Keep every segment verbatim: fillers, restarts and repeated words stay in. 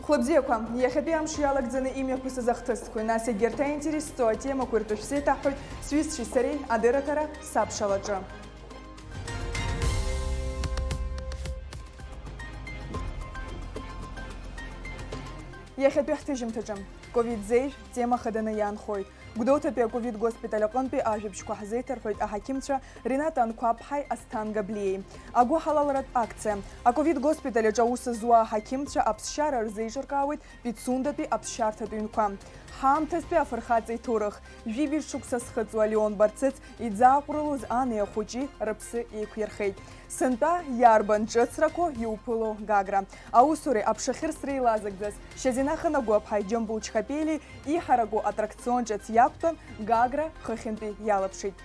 Хәлабзиақәа, иахьатәи амш иалагӡаны имҩаԥысыз ахҭысқәеи, нас егьырҭ аинтересҵо атемақәеи ртәы шәзеиҭаҳҳәоит сҩызцәеи сареи адырраҭара сабшалаҿы. Иахьатәи ҳҭыжьымҭаҿы ковид зеижә тема хаданы иаанхоит. Гәдоуҭатәи аковид госпиталь аҟынтәи ажәабжьқәа ҳзеиҭарҳәоит аҳақьымцәа Ринат Анқәаԥҳаи Асҭан Габлиеи. Агәыҳалалратә акциа. Аковид госпиталь аҿы аус зуа аҳақьымцәа аԥсшьара рзеиҿыркаауеит Пицундатәи аԥсшьарҭатә ҩнқәа. Ҳаамҭазтәи афырхаҵа иҭоурых. Жәибжь шықәса зхыҵуа Леон Барцыц иӡааҟәрылоз ани ахәыҷи рыԥсы еиқәирхеит. Сынтәа иарбан ҿыцрақәоу иуԥыло Гагра? Аусуреи аԥшахьырсреи еилазыгӡаз Шьазина Ханагәаԥҳаи Џьамбул Чхапелии иҳараку аттракцион ҿыц иақәтәан Гагра хыхьынтәи иалаԥшит.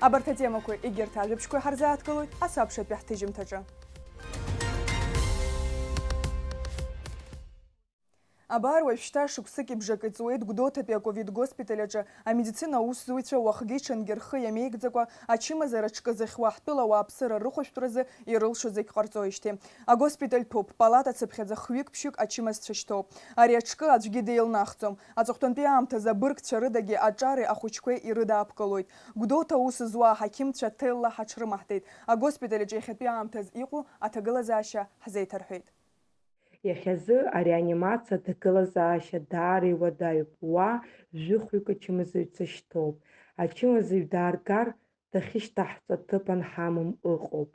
Абарҭ атемақәа егьырҭ ажәабжьқәа ҳарзааҭгылоит асабшатәи ҳҭыжьымҭаҿы. Абар уажәшьҭа шықәсыки бжаки ҵуеит Гәдоуҭатәи аковид госпиталь аҿы амедицина аусзуҩцәа уахгьы-ҽынгьы рхы иамеигӡакәа ачымазара аҿкы зыхьуа ҳтәыла ауааԥсыра рыхәышәтәразы ирылшо зегь ҟарҵоижьҭеи. Агоспиталь ҭәуп, палата цыԥхьаӡа хҩык-ԥшьҩык ачымазцәа шьҭоуп. Ари аҿкы аӡәгьы деилнахӡом. Аҵыхәтәантәи аамҭазы абыргцәа рыдагьы аҿареи ахәыҷқәеи ирыдаапкылоит. Гәдоуҭа аус зуа аҳақьымцәа ҭелла ҳаҽрымаҳдеит. Агоспиталь аҿы иахьатәи аамҭаз иҟоу аҭагылазаашьа ҳзеиҭарҳәеит. Иахьазы ареанимациа аҭагылазаашьа даара иуадаҩуп, уа жәохәҩык ачымазаҩцәа шьҭоуп. Ачымазаҩ дааргар, дахьышьҭаҳҵо аҭыԥ анҳамам ыҟоуп.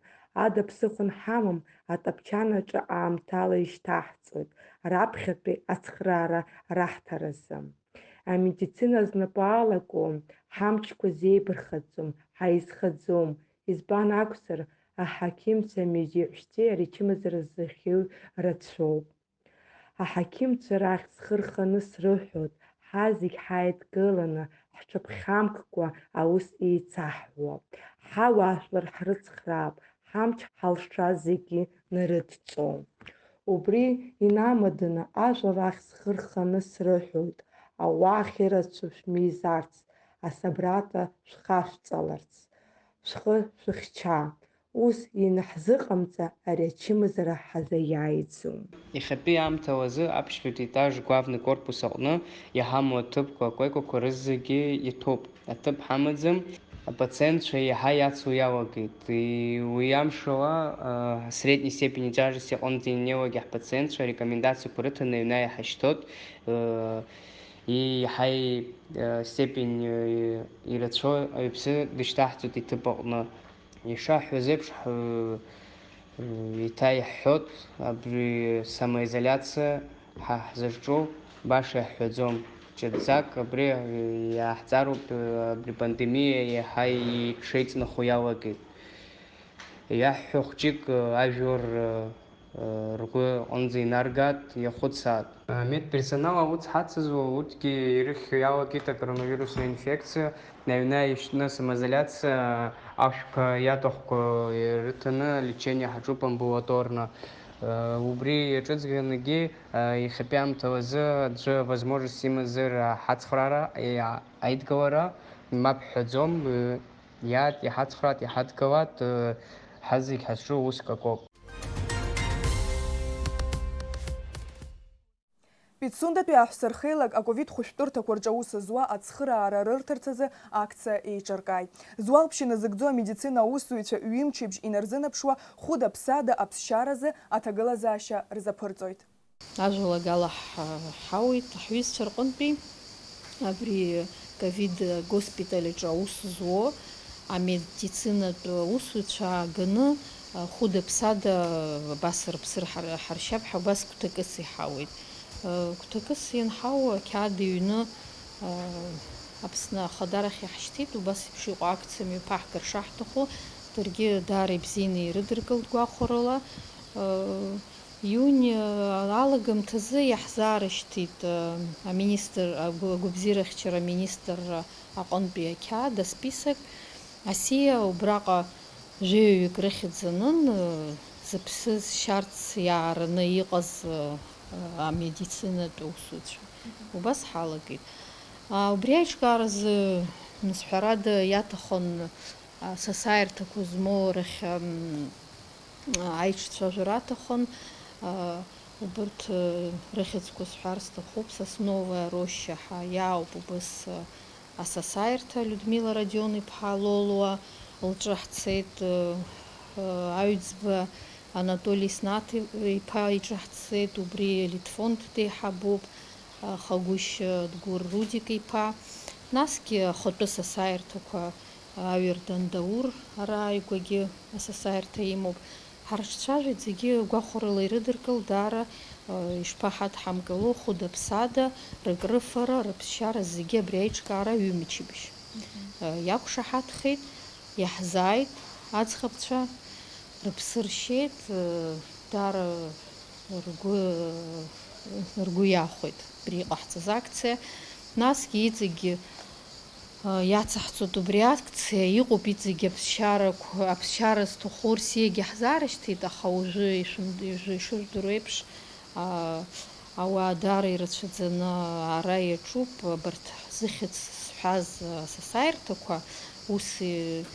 Ада ԥсыхәа анҳамам, атапчанаҿы аамҭала ишьҭаҳҵоит, раԥхьатәи ацхраара раҳҭаразы. Амедицина знапы алаку, ҳамчқәа зеибырхаӡом, ҳаизхаӡом, избан акәзар, аҳақьымцәа амедиҳәшьцәеи арчымазара зыхьу рацәоуп. Аҳақьымцәа рахь схы рханы срыҳәоит, ҳа зегь ҳаидгыланы, ҳҽыԥхьамккәа аус еицаҳуа. Ҳауаажәлар ҳрыцхраап, ҳамч ҳалша зегьы нарыдҵо. Убри инамаданы ажәлар рахь схы рханы срыҳәоит, ауаа ахьырацәоу шәмизарц, асабрата шәхашәҵаларц, шәхы шәыхьча. Ус ианаҳзыҟамҵа, ари ачымазара ҳазаиааиӡом. Иахьатәи аамҭала азы аԥшьбатәи етаж главный корпус аҟны иҳамоу аҭыԥқәа, акойкақәа рызегьы иҭәуп. Аҭыԥ ҳамаӡам. Апациентцәа иаҳа иацу иалагеит. И-, уи амшала, а, средней степени тяжести аҟынӡа инеиуагьы ҳпациентцәа арекомендациақәа рыҭаны аҩны иаҳашьҭоит. Э, и-, иаҳа и-, э, степень, э, ирацәоу аҩԥсы дышьҭаҳҵоит иҭыԥ аҟны. Ишаҳҳәаз еиԥш, ҳ-, еиҭа иаҳҳәоит, абри самоизоляциа ҳа ҳзырҿу баша иаҳҳәаӡом. Ҿыцӡак абри иааҳҵароуп, абри пандемиа иаҳа иҽеиҵнахуа иалагеит. Иаҳҳәо хәҷык ажәлар ргәы аҟынӡа инаргааит, иахәыцааит. Амедперсонал ауц ҳацызуа, урҭгьы ирыхьхьоу иалагеит акоронавирусная инфекциа, аҩны ишьҭны самоизоляциа, ашәқәа иаҭахқәоу ирыҭаны алечение ҳаҿуп амбулаторно. Убри иаҿыҵгьы иахьатәи аамҭалазы аӡәы возможность имазар ҳацхраара, аидгылара, мап ҳҳәаӡом, иаат, иҳацхраат, иҳадгылаат, ҳа зегь ҳазҿу уск акоуп. Пицундатәи аҳәса рхеилак аковид хәышәтәырҭақәа рҿы аус зуа ацхыраара рырҭарц азы акциа еиҿыркааит. Зуалԥшьа назыгӡо амедицина аусзуҩцәа ҩымчыбжь инарзынаԥшуа хәыда-ԥсада аԥсшьаразы аҭагылазаашьа рзаԥырҵоит. Ажәалагала ҳ-, ҳауит ҳҩызцәа рҟынтәи. Абри ковид госпиталь аҿы аус зуо амедицинатә усуцәа ааганы, хәыда-ԥсада абас рыԥсы рҳар-, ҳаршьап ҳәа убас гәҭакыс иҳауеит. Гәҭакыс ианҳау ақьаад иҩны, Аԥсны ахадарахь иаҳшьҭит, убас еиԥш иҟоу акциа мҩаԥаҳгар шаҳҭаху, даргьы даара ибзианы ирыдыркылт гәахәарыла. Иуни алагамҭазы иаҳзаарышьҭит, э, аминистр, агәы-, агәабзиарахьчара аминистрра аҟынтәи ақьаад, асписок. Асиа убраҟа жәаҩаҩык рыхьӡ анын, э, зыԥсы зшьарц иаараны иҟаз, э, амедицинатә усуцәа. Убас ҳалагеит. А, убри аиҿкааразы нас ҳәарада иаҭахын, а, сасааирҭақәа змоу рахь, ам, аиҿцәажәара аҭахын, а, Убырҭ, э, рыхьӡқәа сҳәар сҭахуп, Сосновая роща ҳәа иаауп убыс, э, асасааирҭа, Людмила Родион-иԥҳа Лолуа лҿы ҳцеит, э, э, Аҩӡба Анатоли Снаҭ-иԥа иҿы ҳцеит, убри Литфонд деиҳабуп, э, Хагәышь, э, Дгәыр Рудик-иԥа, насгьы ахатәы сасааирҭақәа, Аҩардан Даур ара ааигәагьы асасааирҭа имоуп. Ҳарҿцәажәеит, зегьы гәахәарыла ирыдыркыл, даара, э, ишԥаҳадҳамкыло, хәыда-ԥсада, рыкрыфара, рыԥсшьара зегьы абри аиҿкаара ҩымчыбжь, э, иақәшаҳаҭхеит, иаҳзааит аӡӷабцәа, рыԥсы ршьеит, э, даара ргәы, ргәы иахәеит абри иҟаҳҵаз акциа. Насгьы иҵегьгьы Иацаҳҵоит убри акциа, иҟоуп иҵегь аԥсшьарақәа, аԥсшьара зҭаху рсиагьы ҳзаарышьҭит, аха уажәы ишәым-, уажәы ишыжәдыруа еиԥш, а, ауаа даара ирацәаӡаны ара иаҿуп, абарҭ зыхьӡ зҳәаз асасааирҭақәа, ус и-,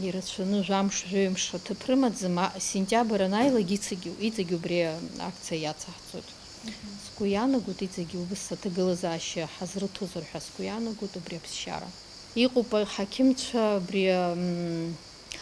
ирацәаны жәамш, жәаҩамш аҭыԥ рымаӡам, а, сентиабр анааилак иҵегь, иҵегь убри акциа иацаҳҵоит. Сгәы иаанагоит, иҵегьы убыс аҭагылазаашьа ҳазрыҭозар ҳәа сгәы иаанагоит убри аԥсшьара. Иҟоуп аҳақьымцәа абри, м,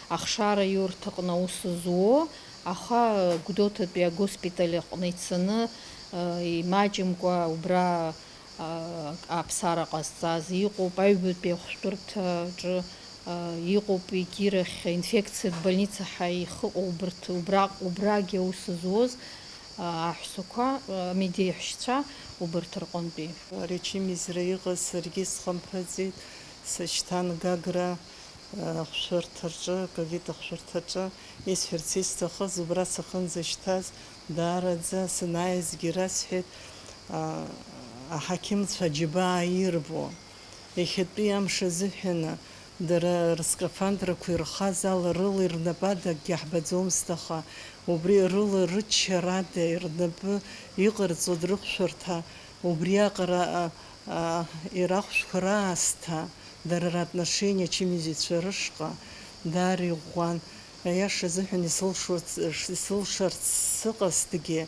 ахшара иурҭаҟны аус зуо, аха Гәдоуҭатәи агоспиталь аҟны ицаны, э, имаҷымкәа убра, э, аԥсара ҟазҵаз, иҟоуп аҩбатәи ахәшәтәырҭаҿы, э, иҟоуп егьирахь инфекциатә больница ҳәа ихыҟоу убырҭ, убраҟ-, убрагьы аус зуоз, аҳәсақәа, амедеиҳәшьцәа убарҭ рҟынтәи. Ари ачымазара иҟаз саргьы схымԥаӡеит, сышьҭан Гагра ахәшәырҭаҿы, ковид ахәшәырҭаҿы. Исҳәарц исҭахыз, убра сахьынӡашьҭаз, даараӡа санааизгьы расҳәеит, а, аҳақьымцәа аџьабаа ирбо. Иахьатәи амш азыҳәаны дара рскафандрақәа ирхаз ала рыла ирнапы адагьы ҳбаӡомызт, аха убри рыла рыччарада рнапы иҟарҵо дрыхәшәырҭа, убриаҟара, а, а, ирахәшәқәа раасҭа дара ратношение ачымазаҩцәа рышҟа даара иӷәӷәан. Аиаша азыҳәан исылшоз, исылшарц сыҟазҭгьы,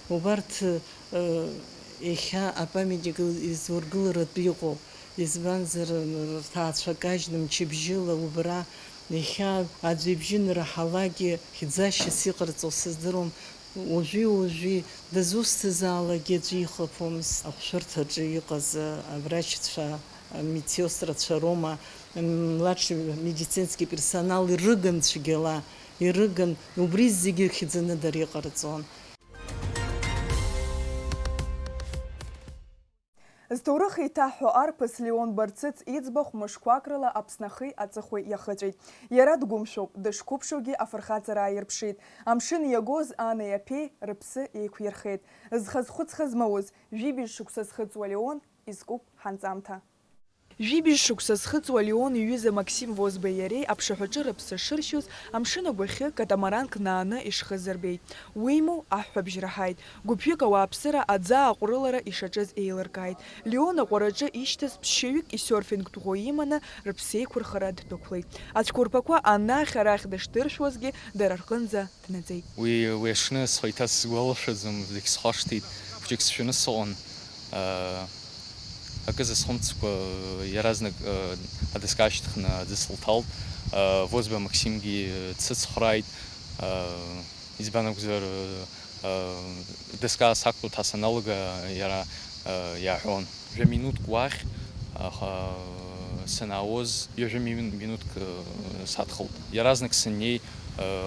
убарҭ, э, иахьа апамятник изургыларатәы иҟоуп. Избанзар, рҭаацәа кажьны мчыбжьыла убра, иахьа аӡәы ибжьы нраҳалакгьы хьӡашьас иҟарҵо сыздыруам. Уажәи-уажәи дызусҭазаалакгьы аӡәы ихаԥомызт. Ахәшәырҭаҿы иҟаз аврачцәа, амедсестрацәа роума, младший медицинский персонал ирыган цәгьала, ирыган, убри зегьы ихьӡаны дара иҟарҵон. Зҭоурых еиҭаҳҳәо арԥыс Леон Барцыц иӡбахә мышқәак рыла Аԥсны ахи аҵыхәеи иахыҵәеит. Иара дгәымшәоуп, дышқәыԥшугьы афырхаҵара ааирԥшит. Амшын иагоз ани аԥеи рыԥсы еиқәирхеит. Зхазхәыцха змауз, жәибжь шықәса зхыҵуа Леон изкуп ҳанҵамҭа. Жәибжь шықәса зхыҵуа Леон иҩыза Максим Возбеи иареи аԥшаҳәаҿы рыԥсы шыршьоз, амшын агәахьы катамаранк нааны ишхыз рбеит. Уимоу, аҳәҳәабжь раҳаит. Гәыԥҩык ауааԥсыра аӡы ааҟәрылара ишаҿыз еилыркааит. Леон аҟәараҿы ишьҭаз ԥшьаҩык исерфингтә ӷәы иманы рыԥсеиқәырхара ддәықәлеит. Ацәқәырԥақәа анахь-арахь дышдыршәуазгьы, дара рҟынӡа днаӡеит. Уи, уи аҽны схы иҭаз сгәалашәаӡом, зегь схашҭит, хәҷык сшәаны сыҟан. Акы зысхымҵкәа, иаразнак адыска аашьҭыхны аӡы сылҭалт. Возба Максимгьы дсыцхрааит. Избан акәзар, адыска сақәтәоуп ҳәа саналга, иара иаҳәон. Жәа минуҭк уахь, аха санаауаз, ҩажәа мин-, минуҭк садхалт. Иаразнак саннеи,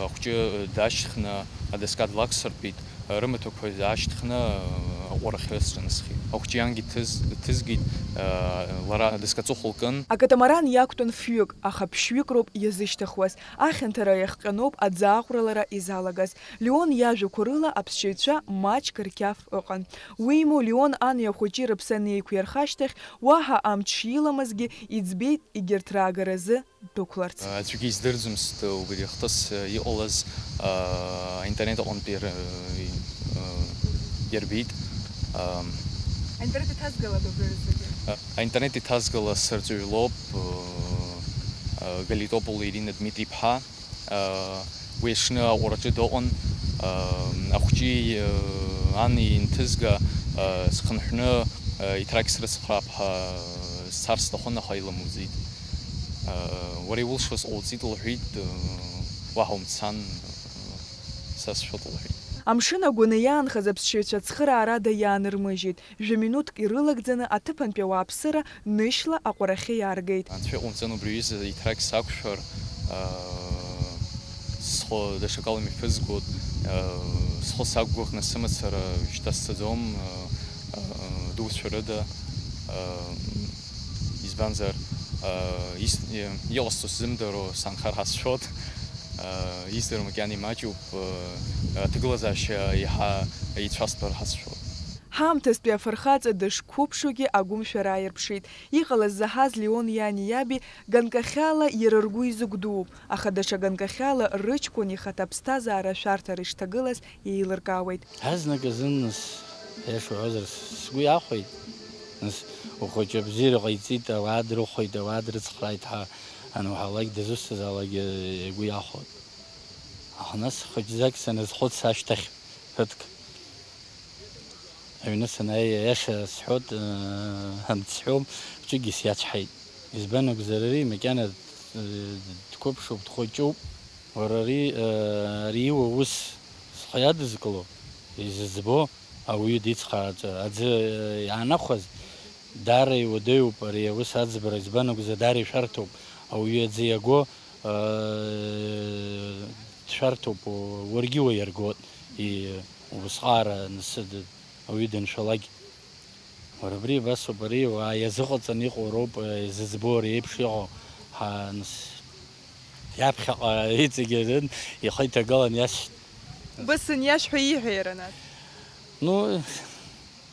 ахәҷы даашьҭхны адыска длақәсыртәеит, рымаҭәақәа даашьҭхны аҟәарахьы сҿынасхеит. Ахәҷы иангьы ҭыз-, ҭызгеит, лара адыска аҵыхәа лкын. Акатамаран иақәтәан фҩык, аха ԥшьҩык роуп иазышьҭыхуаз. Ахьанҭара иахҟьаноуп аӡы аҟәралара изалагаз. Леон иажәақәа рыла аԥсшьаҩцәа маҷк рқьаф ыҟан. Уимоу, Леон ани ахәыҷи рыԥсы анеиқәирха ашьҭахь, уаҳа амч шиламызгьы иӡбеит егьырҭ раагаразы ддәықәларц. Аӡәгьы издырӡомызт убри ахҭыс иҟалаз, аинтернет аҟынтәи ир-, ирбеит. Аинтернет иҭазгалада убри рзыгьы? Аинтернет иҭазгала сырҵаҩ лоуп, Галитопулу Ирина Дмитри-иԥҳа. Уи аҽны аҟәараҿы дыҟан, ахәҷы Ан инҭызга, э, схынҳәны, э, иҭрак срыцхраап ҳәа сцар сҭахын, аха илымуӡеит. Э, уара иулшоз ҟауҵеит, лҳәеит, э, уаҳа умцан, э, са сшәот, лҳәеит. Амшын агәаны иаанхаз аԥсшьаҩцәа ацхыраарада иаанырмыжьит. Жәа-минуҭк ирылагӡаны аҭыԥантәи ауааԥсыра нышьла аҟәарахьы иааргеит. Анцәа иҟоумҵан убри аҩыза иҭрак сақәшәар, аа, схы даҽакала мҩаԥызгот, аа, схы сақәгәыӷны сымацара шьҭа сцаӡом, аа, аа, дуцәа рыда, аа, избанзар, аа, ис-, и-, иҟасҵо сзымдыруа санхар ҳасшәот, аа, издыруа макьана имаҷуп, аа, аҭагылазаашьа еиҳа ицәастәыр ҳасшәот. Ҳаамҭазтәи афырхаҵа дышқәыԥшугьы агәымшәара ааирԥшит. Иҟалаз заҳаз Леон иани иаби ганкахьала иара ргәы изыгәдууп, аха даҽа ганкахьала рыҷкәын ихаҭа аԥсҭазаара ашәарҭара ишҭагылаз еилыркаауеит. Азныказ, нас, аиаша уҳәозар, сгәы иахәеит. Нас, ухәыҷы абзиара ҟаиҵеит, ауаа дрыхәеит, ауаа дрыцхрааит ҳәа ануҳәалак, дызусҭазаалак игәы иахәоит. Аха нас хәыҷӡак саназхәыц ашьҭахь ԥыҭк аҩны санааи, аиаша сҳәот, э, амц сҳәом, хәҷыкгьы сиацәҳаит. Избан акәзар, ари макьана, э, дқәыԥшуп, дхәыҷуп. Уара ари, э, ари иуа ус зхы иадызкыло, изыӡбо ауаҩы дицхрааӡа аӡы, э, иаанахәаз, даара иуадаҩуп ари аус аӡбара, избан акәзар, даара ишәарҭоуп. Ауаҩы аӡы иаго, э, дшәарҭоуп, уаргьы уаиаргот, и-, убысҟаара анысыд-, ауаҩы даншәалак. Уара абри абасоуп, ари уаа иазыҟаҵаны иҟоу роуп, э, изыӡбо ари еиԥш иҟоу, ҳа, нас, иаԥхьаҟа иҵегьы азын ихы иҭагалан иасшьт. Бысын иашәҳәа ииҳәеи иара, нас? Ну,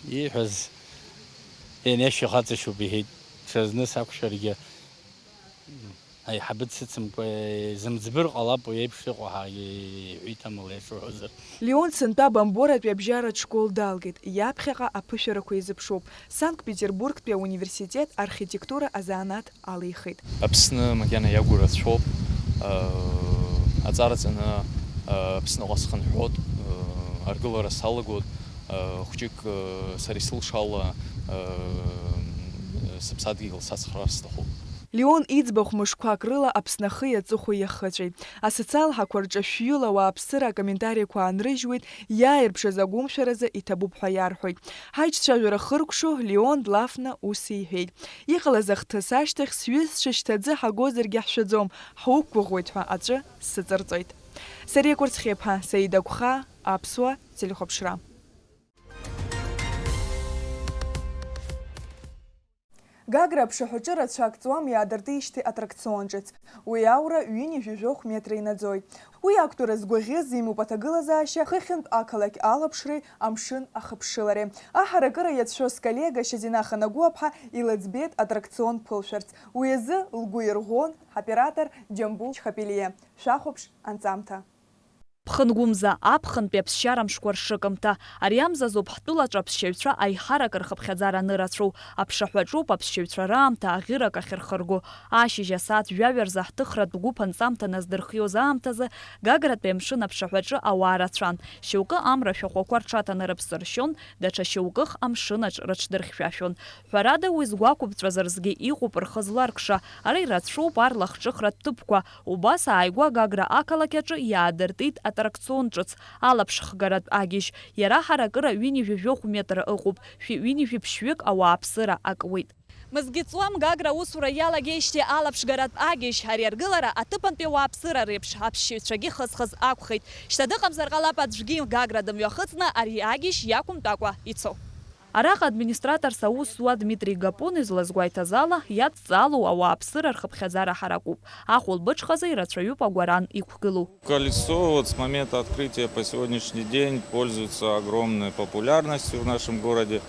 ииҳәаз, ианиашьа ихаҵашьоуп, иҳәеит. Ҽазны сақәшәаргьы, аиҳабы дсыцымкәа, изымӡбыр ҟалап уи еиԥш иҟоу ҳәа иҳәеит амала, иашуҳәозар. Леон сынтәа Бамборатәи абжьаратә школ далгеит, иаԥхьаҟа аԥышәарақәа изыԥшуп. Санкт-Петербургтәи ауниверситет архитектура азанааҭ алихит. Аԥсны макьана иагу рацәоуп. Аҵара ҵаны Аԥсныҟа схынҳәуот, аргылара салагот, хәҷык сара исылшала сыԥсадгьыл сацхраар сҭахуп. Леон иӡбахә мышқәак рыла Аԥсны ахи аҵыхәеи иахыҵәеит. Асоциал ҳақәа рҿы шәҩыла ауааԥсыра акомментариақәа аанрыжьуеит, иааирԥшыз агәымшәаразы иҭабуп ҳәа иарҳәоит. Ҳаиҿцәажәара хыркәшо Леон длафны ус иҳәеит: "Иҟалаз ахҭыс ашьҭахь сҩызцәа шьҭаӡы ҳагозаргьы ҳшәаӡом, ҳуқәгәыӷуеит ҳәа аҵәы сыҵарҵоит". Сариа Кәарцхиаԥҳа, Саида Гәхаа, Аԥсуа телехәаԥшра. Гагра аԥшаҳәаҿы рацәак ҵуам иаадыртижьҭеи атракцион ҿыц. Уи аура ҩынҩажәи жәохә метра инаӡоит. Уи ақәтәара згәаӷьыз имоуп аҭагылазаашьа хыхьынтә ақалақь алаԥшреи амшын ахыԥшылареи. Аҳаракыра иацәшәо сколлега Шьазина Ханагәыаԥҳа илыӡбеит атракцион ԥылшәарц. Уи азы лгәы ирӷәӷәон ҳоператор Џьамбул Чхапелиа. Шәахәаԥш анҵамҭа. Ԥхынгәымза аԥхынтәи аԥсшьара мшқәа ршыкымҭа. Ари амзазоуп ҳтәылаҿы аԥсшьаҩцәа аиҳарак рхыԥхьаӡара анырацәоу. Аԥшаҳәаҿоуп аԥсшьаҩцәа раамҭа аӷьырак ахьырхырго. Ашьыжь асааҭ жәаҩа рзы ҳҭыхратә гәыԥ анҵамҭа наздырхиоз аамҭазы Гагратәи амшын аԥшаҳәаҿы ауаа рацәан. Шьоукы амра ашәахәақәа рҽаҭаны рыԥсы ршьон, даҽа шьоукых амшынаҿ рыҽдырхьшәашәон. Ҳәарада, уи згәақәыԥҵәаз рзгьы иҟоуп рхы зларкша, ара ирацәоуп ар лахҿыхратә ҭыԥқәа. Убас ааигәа Гагра ақалақь аҿы иаадыртит атракцион ҿыц, алаԥшхгаратә агьежь. Иара ҳаракыра ҩынҩажәи жәохә метра ыҟоуп, шәи ҩынҩажәи ԥшьҩык ауааԥсыра акуеит. Мызгьы ҵуам Гагра аусура иалагеижьҭеи алаԥшгаратә агьежь, ари аргылара аҭыԥантәи ауааԥсыра реиԥш аԥсшьаҩцәагьы хыз-хыз акәхеит. Шьҭа дыҟамзар ҟалап аӡәгьы Гагра дымҩахыҵны ари агьежь иақәымтәакәа ицо. Араҟа администраторс аус зуа Дмитри Гапон излазгәеиҭаз ала, иадҵаалоу ауааԥсыра рхыԥхьаӡара ҳаракуп. Ахәылбыҽхазы ирацәаҩуп агәаран иқәгылоу. Колесо вот с момента открытия по сегодняшний день пользуется огромной популярностью в нашем городе.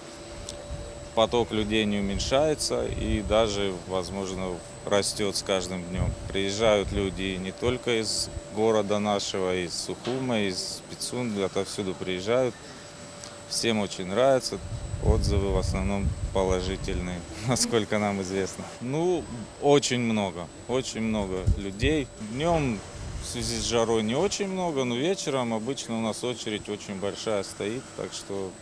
Поток людей не уменьшается и даже, возможно, растёт с каждым днём. Приезжают люди не только из города нашего, из Сухума, из Пицунды, отовсюду приезжают. Всем очень нравится. Отзывы в основном положительные, насколько нам известно. Ну, очень много, очень много людей. Днём В связи с жарой не очень много, но вечером обычно у нас очередь очень большая стоит, так что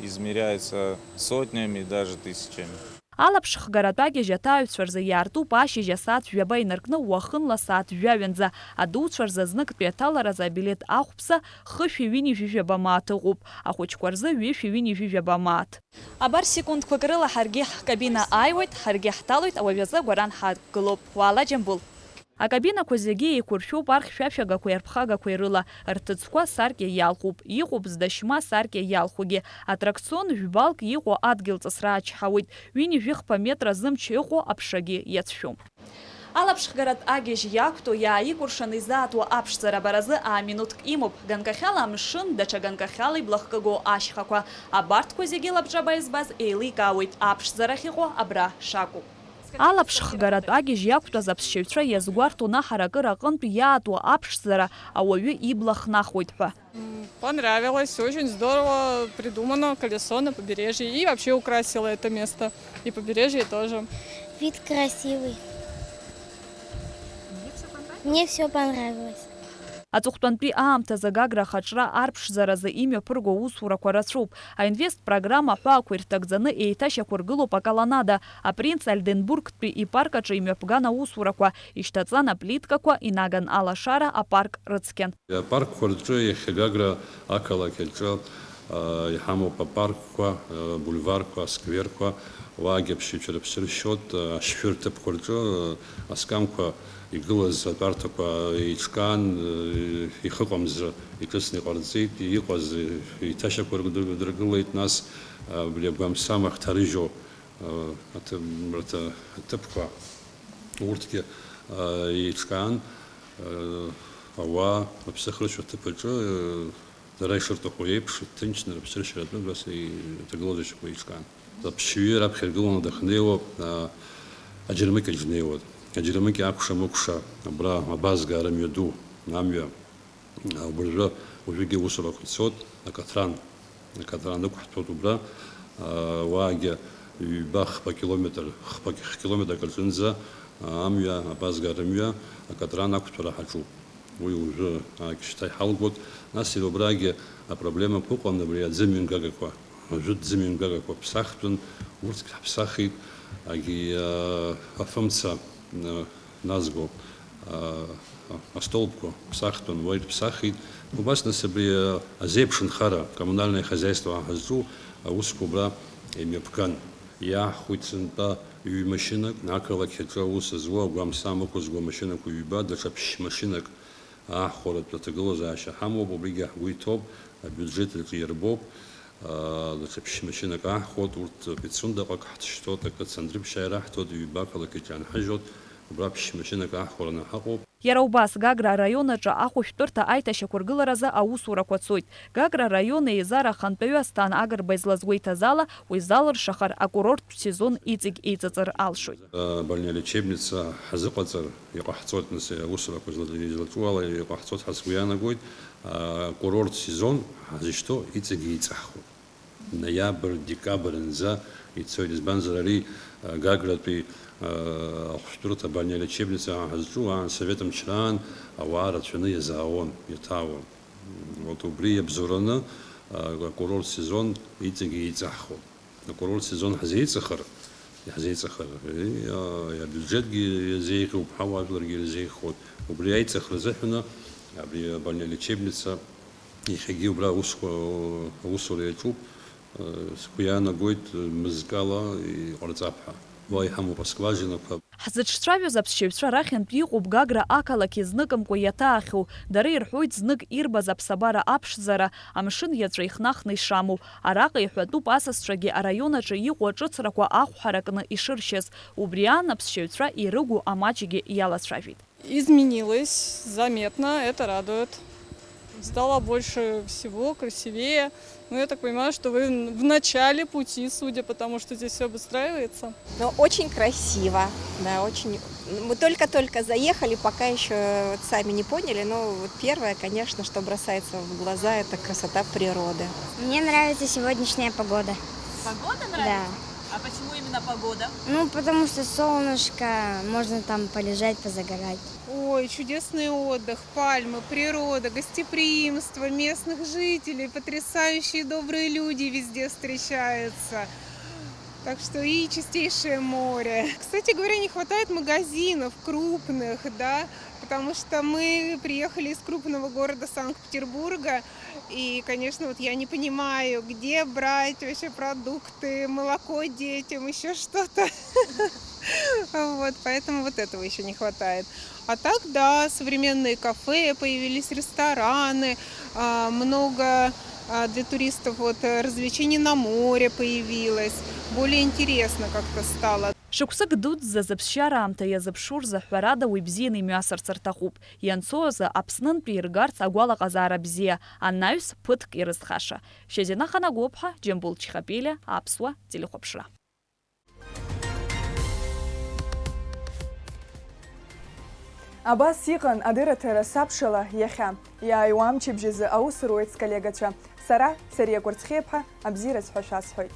измеряется сотнями, даже тысячами. Алаԥшхгаратә агьежь аҭааҩцәа рзы иаартуп ашьыжь асааҭ жәаба инаркны уахынла асааҭ жәаҩанӡа, адуцәа рзы зныктәи аҭаларазы абилеҭ ахәԥса хышәи ҩынҩажәи жәаба мааҭ ыҟоуп, ахәыҷқәа рзы ҩышәи ҩынҩажәи жәаба мааҭ. Абар секундқәак рыла ҳаргьы ҳкабина ааиуеит, ҳаргьы ҳҭалоит, ауаҩазы агәаран ҳақәгылоуп. Уаала Џьамбул. Акабинақәа зегьы еиқәыршәуп архьшәашәагақәеи арԥхагақәеи рыла, рҭыӡқәа саркьа иалхуп, иҟоуп зда шьма саркьа иалхугьы. Атракцион жәбалк иҟоу адгьыл ҵысра ачҳауеит, ҩынҩажәихԥа метра зымч ыҟоу аԥшагьы иацәшәом. Алаԥшхгаратә агьежь иақәтәоу иааикәыршаны изаатуа аԥшӡара абаразы аа-минуҭк имоуп. Ганкахьала амшын, даҽа ганкахьала иблахкыгоу ашьхақәа. Абарҭқәа зегьы лабҿаба избаз еиликаауеит аԥшӡара ахьыҟоу абра шакәу. Алаԥшхгаратә агьежь иақәтәаз аԥсшьаҩцәа иазгәарҭон аҳаракыра аҟынтә иаатуа аԥшӡара ауаҩы ибла хнахуеит ҳәа. М, Понравилось, очень здорово придумано колесо на побережье и вообще украсило это место. И побережье тоже. Вид красивый. Мне все понравилось. Аҵыхәтәантәи аамҭазы Гагра ахаҿра арԥшӡаразы имҩаԥырго аусурақәа рацәоуп. Аинвест программа аҳәаақәа ирҭагӡаны еиҭашьақәыргылоуп аколоннада, апринц Ольденбургтәи ипарк аҿы имҩаԥган аусурақәа, ишьҭаҵан аплиткақәа, инаган алашара, апарк рыцқьан. Апаркқәа рҿы иахьа Гагра ақалақь аҿы иҳамоуп апаркқәа, абульварқәа, аскверқәа, уаагьы аԥсшьаҩцәа рыԥсы ршьоит, ашәшәырҭыԥқәа рҿы аскамқәа игылаз атәарҭақәа еиҿкаан, ихыҟамзы иҿыцны иҟарҵеит, иҟаз еиҭашьақәырдыргылеит, нас абри агәамсам ахьҭарыжьуа аҭыԥқәа урҭгьы еиҿкаан, ауаа рыԥсы ахыршәо аҭыԥ аҿы дара ишырҭаху еиԥш, иҭынчны рыԥсыршьаратәы абас аҭагылазаашьақәа еиҿкаан. Аԥсшьаҩы раԥхьа иргыланы дахьнеиуа, аџьармыкьаҿ днеиуан. Аџьармыкьа акәша-мыкәша абра абазгаа рымҩаду амҩа, убыржәы уажәыгьы аусурақәа цоит, акаҭран, акаҭран ықәҳҭәоит убра, уаагьы ҩба-хԥа километр, хԥа километрак рҿынӡа амҩа, абазгаа рымҩа акаҭран ақәҭәара ҳаҿуп. Уи уажәы ак шьҭа иҳалгоит. Нас иара убрагьы апроблемақәа ыҟан, абри аӡымҩангагақәа, ажәытә ӡымҩангагақәа ԥсахтәын, урҭ ҳԥсахит, агьи афымца назго астолбқәа ԥсахтәын, уа ирԥсахит. Убас нас абри азеиԥш нхара, коммунальное хозяйство ҳәа ҳазҿу аусқәа убра имҩаԥган. Иаҳхәеит сынтәа ҩ-машьынак, ақалақь аҿы аус зуа, агәамсам ықәызго амашьынақәа ҩба, даҽа ԥшь-машьынак ааҳхәаратә аҭагылазаашьа ҳамоуп, убригьы ҳгәы иҭоуп, абиуџьеҭ аҿы иарбоуп, даҽа ԥшь-машьынак ааҳхәоит, урҭ Пицундаҟак ҳҭышьҭоит, акы Цандрыԥшьаа ираҳҭоит, ҩба ақалақь аҿы иаанҳажьуеит, убра ԥшь-машьынак ааҳхәараны ҳаҟоуп. Иара убас, Гагра араион аҿы ахәышәтәырҭа аиҭашьақәыргыларазы аусурақәа цоит. Гагра араион еизара ахантәаҩы Асҭан Агрба излазгәеиҭаз ала, уи залыршахар акурорттә сезон иҵегь еиҵыҵыр алшоит. Абальнеолечебница ҳазыҟаҵар иҟаҳҵоит, нас, аусурақәа излаҿу ала иҟаҳҵоит ҳәа сгәы иаанагоит. Акурорттә сезон ҳазышьҭоу иҵегь еиҵаҳхуеит. Ноиабр, декабр анӡа ицоит, избанзар, ари Гагратәи ахәшәтәырҭа абальнеолечебница ҳазҿу аан, асовет мчраан ауаа рацәаны иазаауан, иаҭаауан. Вот убри иабзоураны акурорттә сезон иҵегь еиҵаҳхуеит. Акурорттә сезон ҳзеиҵахар, иаҳзеиҵахар, абиуџьеҭгьы иазеиӷьуп, ҳауаажәларгьы ирзеиӷьхоит. Убри аиҵахра азыҳәаны абри абальнеолечебница иахьагьы убра аусқәа, аусура иаҿуп. Сгәы иаанагоит, мызкала иҟарҵап ҳәа. Уа иҳамоуп аскважинақәа. Ҳзыҿцәажәоз аԥсшьаҩцәа рахьынтә иҟоуп Гагра ақалақь изныкымкәа иаҭаахьоу, дара ирҳәоит знык ирбаз аԥсабара аԥшӡара, амшын иаҵәа ихнахны ишамоу. Араҟа иҳәатәуп асасцәагьы араион аҿы иҟоу аҿыцрақәа ахәҳара кны ишыршьаз. Убри аан аԥсшьаҩцәа ирыгу амаҷгьы иалацәажәеит. Изменилось заметно, это радует. Стало больше всего, красивее. Ну, я так понимаю, что вы в начале пути, судя по тому, что здесь все обустраивается. Ну, очень красиво, да, очень. Мы только-только заехали, пока еще вот сами не поняли, но вот первое, конечно, что бросается в глаза, это красота природы. Мне нравится сегодняшняя погода. Погода Да. А почему именно погода? Ну, потому что солнышко, можно там полежать, позагорать. Ой, чудесный отдых, пальмы, природа, гостеприимство местных жителей, потрясающие добрые люди везде встречаются. Так что и чистейшее море. Кстати говоря, не хватает магазинов крупных, да, потому что мы приехали из крупного города Санкт-Петербурга, и, конечно, вот я не понимаю, где брать вообще продукты, молоко детям, еще что-то. Вот, поэтому вот этого еще не хватает. А так, да, современные кафе появились, рестораны, а, много а, для туристов вот э, развлечений на море появилось, более интересно как-то стало. Шықәсык дуӡӡаз аԥсшьара аамҭа иазыԥшу рзы ҳәарада уи бзианы имҩасырц рҭахуп. Ианцо азы Аԥснынтәи иргарц агәалаҟазаара бзиа, анаҩс ԥыҭк ирызхаша. Шьазина Ханагәыԥҳа, Џьамбул Чхапелиа, Аԥсуа телехәаԥшра. Абас иҟан адырраҭара сабшала иахьа. Иааиуа амчыбжь азы аус руеит сколлегацәа. Сара, Сариа Кәарцхиаԥҳа, абзиараз ҳәа шәасҳәоит.